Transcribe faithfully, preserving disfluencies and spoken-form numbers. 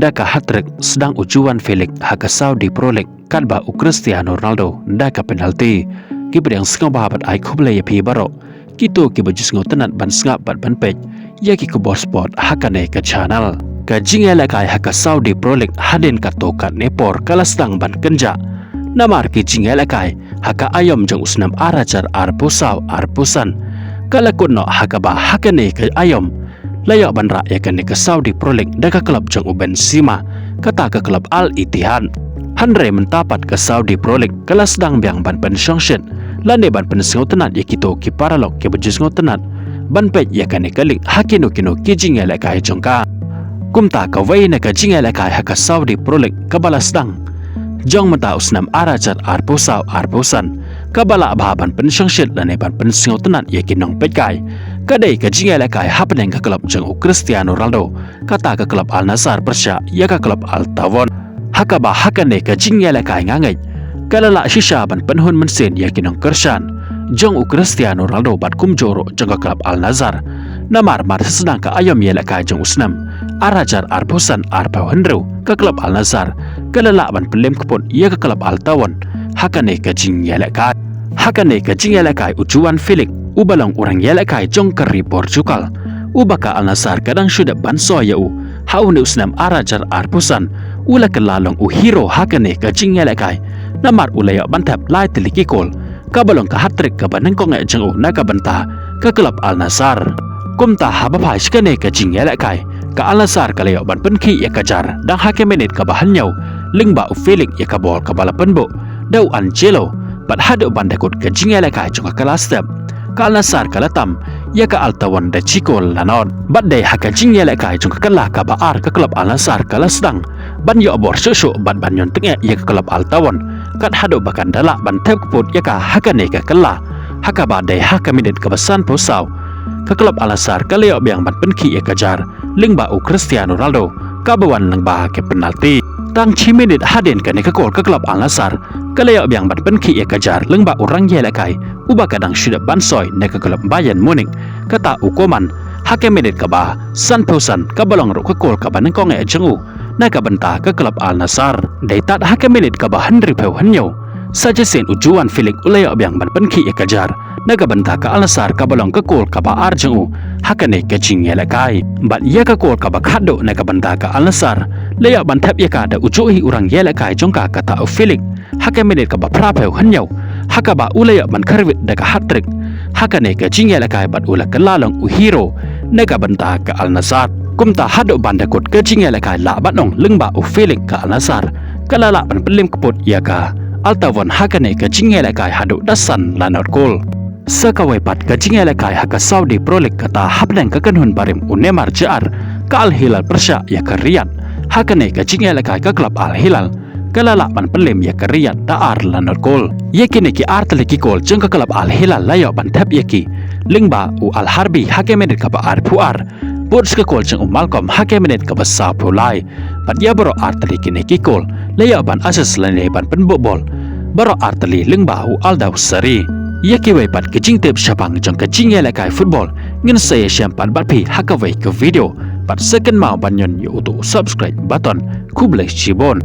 da ka hat-trick, sdang u Joao Felix ha ka Saudi Pro League katba u Cristiano Ronaldo da ka penalty. Ki pdiang sngewbha bad ai khublei ïa phi baroh kito kiba ju sngewtynnat ban sngap bad ban peit ïa ki khubor sport ha kane ka channel. Ka jingïalehkai ha ka Saudi Pro League hadien katto katne por ka la sdang ban kynjah, namar ki jingïalehkai ha ka aïom jong u snem ar hajar arphew saw arphew san ka la kut noh, ha kaba ha kane ka aïom la ïoh ban rah ïa kane ka Saudi Pro League da ka club jong u Benzema, kata ka club Al Ittihad. Hynrei mynta pat ka Saudi Pro League ka la sdang biang ban pynshongshit lane ban pynsngewtynnat ïa kito ki paralok kiba ju sngewtynnat ban peit ïa kane ka league ha kino kino ki jingïalehkai jong ka. Kumta kawei na ka jingïalehkai ha ka Saudi Pro League kaba la sdang jong mynta u snem ar hajar arphew saw arphew san kaba lah bha ban pynshongshit lane ban pynsngewtynnat ïa ki nongpeitkai ka dei ka jingïalehkai hapdeng ka club jong u Cristiano Ronaldo, kata ka club Al Nassr pyrshah ïa ka club Al Taawoun. Ha kaba ha kane ka jingïalehkai nga ngeit ka la lah shisha ban pynhun mynsiem ïa ki nongkyrshan jong u Cristiano Ronaldo bad kumjuh ruh jong ka club Al Nassr. Namar mar sdang ka aïom ïalehkai jong u snem ar hajar arphew san arphew hynriew, ka club Al Nassr ka la lah ban pynlem kput ïa ka club Al Taawoun ha kane ka jingïalehkai. Ha kane ka jingïalehkai u Joao Felix, uba long u rangïalehkai jong ka ri Portugal, uba ka Al Nassr ka dang shu dep ban soi ïa u ha une u snem ar hajar arphew san, u la kylla long u hero ha kane ka jingïalehkai namar u la ïoh ban thep lai tylli ki kol, kaba long ka hat-trick kaba nyngkong eh jong u na ka bynta ka club Al Nassr. Kumta haba phai sha kane ka jingïalehkai, ka Al Nassr ka la ïoh ban pynkhih ïa ka jar dang ha ka minit kaba hynñiew lyngba u Felix ïa ka bol kaba la pynbuh da u Angelo, bad haduh ban da kut ka jingïalehkai jong ka kylla step, ka Al Nassr ka la tam ïa ka Al Taawoun da shi kol la nod. Bad dei ha ka jingïalehkai jong ka kylla kaba ar ka club Al Nassr ka la sdang ban ïoh bor shuh shuh bad ban ïoh tyngeh ïa ka club Al Taawoun, kat haduh ba kan da lah ban thep kput ïa ka ha kane ka kylla. Ha kaba dei ha ka minit kaba sanphew saw, ka club Al Nassr ka la ïoh biang ban pynkhih ïa ka jar lyngba u Cristiano Ronaldo, kaba wan lyngba ka penalty. Tang shi minit hadien kane ka kol ka club Al Nassr ka la ïoh biang ban pynkhih ïa ka jar lyngba u rangïalehkai uba ka dang shu dep ban soi na ka club Bayern Munich, kata u Coman, ha ka minit kaba sanphew san, kaba long ruh ka kol kaba nyngkong eh jong u na ka bynta ka club Al Nassr. Dei tad ha ka minit kaba hynriewphew hynñiew, sa shisien u Joao Felix u la ïoh biang ban pynkhih ïa ka jar na ka bynta ka Al Nassr, kaba long ka kol kaba ar jong u ha kane ka jingïalehkai. Bad ïa ka kol kaba khatduh na ka bynta ka Al Nassr la ïoh ban thep ïa ka da u juh hi u rangïalehkai jong ka, kata u Felix, ha ka minit kaba phraphew hynñiew, ha kaba u la ïoh ban kyrwit da ka hat-trick ha kane ka jingïalehkai bad u la kylla long u hero na ka bynta ka Al Nassr. Kumta haduh ban da kut ka jingïalehkai lah ban ong lyngba u Felix, ka Al Nassr ka la lah ban pynlem kput ïa ka Al Taawoun ha kane ka jingïalehkai haduh da san la nod kol. Sa kawei pat ka jingïalehkai ha ka Saudi Pro League, kata hapdeng ka kynhun barim u Neymar Jr, ka Al Hilal pyrshah ïa ka Riyadh. Ha kane ka jingïalehkai ka club Al Hilal ka la lah ban pynlem ïa ka Riyadh da ar la nod kol. Ïa kine ki ar tylli ki kol jong ka club Al Hilal la ïoh ban thep ïa ki lyngba u Al Harbi ha ka minit kaba arphew ar, bad sa ka kol jong u Malcom ha ka minit kaba sawphew lai. Bad ïa baroh ar tylli kine ki kol la ïoh ban assist lane ban pynbuh bol baroh ar tylli lyngba u Al Dawsari. Ïa kiwei pat ki jingtip shaphang jong ka jingïalehkai football ngin sa ïashem pat bad phi ha kawei ka video. Bad sa kynmaw ban ñion ïa uto u subscribe button. Khublei shibun.